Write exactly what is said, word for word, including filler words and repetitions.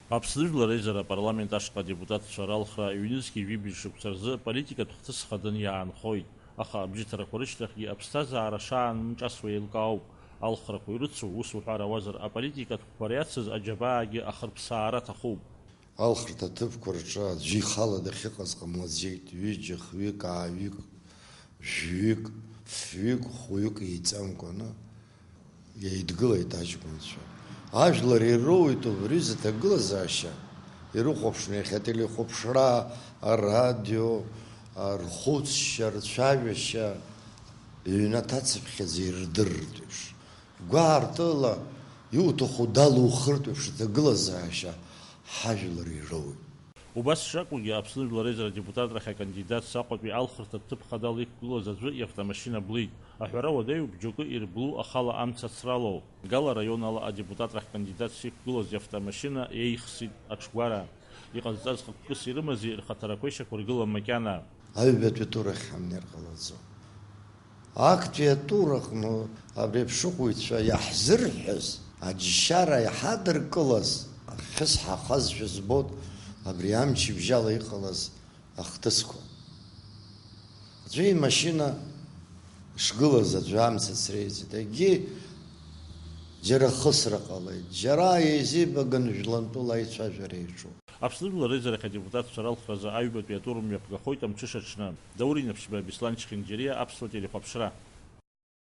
Аԥсны Жәлар Реизара апарламент ашҟа адепутатцәа ралхра ҩнызқьи жәибжь шықәса рзы политикатә хҭыс хаданы иаанхоит, аха абжьыҭарақәа рышьҭахьгьы аԥсҭазаара шаанымҿасуа еилкаауп. Алхрақәа ирыцу, ус уҳәар ауазар, аполитикатә қәԥариацыз аџьабаагьы ахырԥсаара аҭахуп. Алхырҭа ҭыԥқәа рҿы аӡәы ихала дахьыҟаз ҟамлаӡеит, ҩыџьа, хҩык, ааҩык, жәҩык, фҩык, хәҩык еиҵамкәаны еидгылеит аҷкәынцәа. Ажәлар ироуит убри зыҭагылазаашьа, ирыхәаԥшны иахьа ателехәаԥшра, арадио, рхәыцшьа, рцәажәашьа, ҩнаҭа цыԥхьаӡа ирдырыртә еиԥш. Гәаартыла иуҭаху далухыртә еиԥш аҭагылазаашьа ҳажәлар ироуит. Убас шакәугьы, Аԥсны Жәлар Реизара адепутатрахь акандидатс Аҟәатәи алхырҭатә ҭыԥ хадала иқәгылаз аӡәы иавтомашьына блит. Аҳәара уадаҩуп, џьоукы ирблу ахала амца ацралоу. Гала араион ала адепутатрахь кандидатс иқәгылаз иавтомашьына еихсит аҽгәара. Иҟазҵаз хықәкыс ирымази рхаҭарақәеи шьақәыргылам макьана. Аҩбатәи атур ахь ҳамнеир ҟалаӡом. Актәи атур аҟны абри аԥшыхәыҩцәа иаҳзырҳәаз, аџьшьара иҳадыркылаз, ахьы сҳахазшәа збоит абри амчыбжьала иҟалаз ахҭысқәа. Аӡәы имашьына шгылаз аӡәы амца ацреиҵеит, егьи џьара хысра ҟалеит, џьара еизибаган жәлантәыла аицәажәара иаҿуп. Аԥсны Жәлар Реизарахь адепутатцәа ралхразы аҩбатәи атур мҩаԥгахоит амҽышаҽны. Даур Инаԥшьба, Беслан Чхинџьариа, Аԥсуа телехәаԥшра.